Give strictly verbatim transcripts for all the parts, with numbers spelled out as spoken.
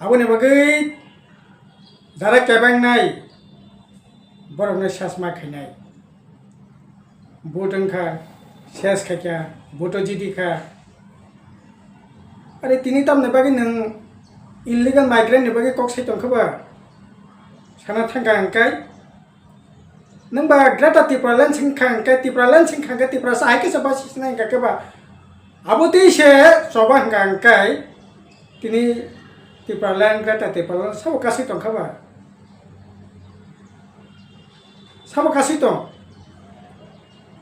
Aboni bagwi jara kebengnai borokno sesma khainai. Vote wngkha, ses khaikha, vote-o jidi kha. Are tini tamni bagwi nwng illegal migrant ni bagwi kok sai tongkha ba? Sana thangkha hwnkhai nwng ba Greater Tipraland sing kha hwnkhai, Tipraland sing kha hwnkhai, Tiprasa hai khe se basi sinai hwnkhai ba? Abo tei se choba hwnka hwnkhai tini Tipraland, Greater Tipraland sabo kasui tongkha ba? Sabo kasui tong.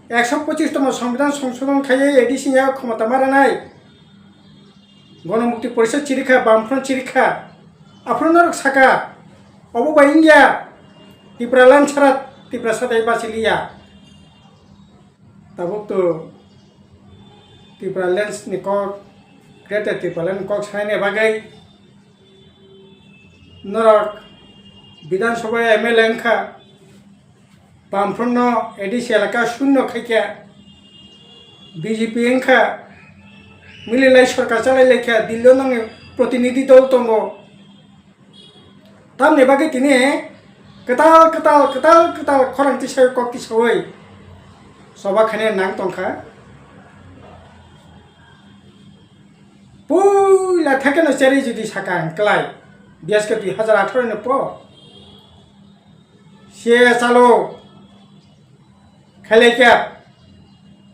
Ekso pochis tongmo Songbidan songsodon khaiwi A D C ni khomota ma rwnai. Gonomukti Porishad chirikha, Bamfront chirikha. Aphuru norok saka, obo bai wngya, Tipraland sara Tiprasa dai bachiliya. Tabuk to Tipraland ni kok, Greater Tipraland ni kok sanai bagwi norok Bidhan Sabha M L A wngkha, Bamfront no A D C elaka shunno khaikha, B J P wngkha, mililai sorkar chalai laikha, Delhi o nangni protinidhi dol tongo. Tamni bagwi tini kwtal, kwtal, kwtal, kwtal khorang tisawi kok tisawi choba khainai nang tongkha. Puila thekeno cherwi jodi saka ang klai, biyaske dui hazar atharo ni po. C A A chalo khailai kha,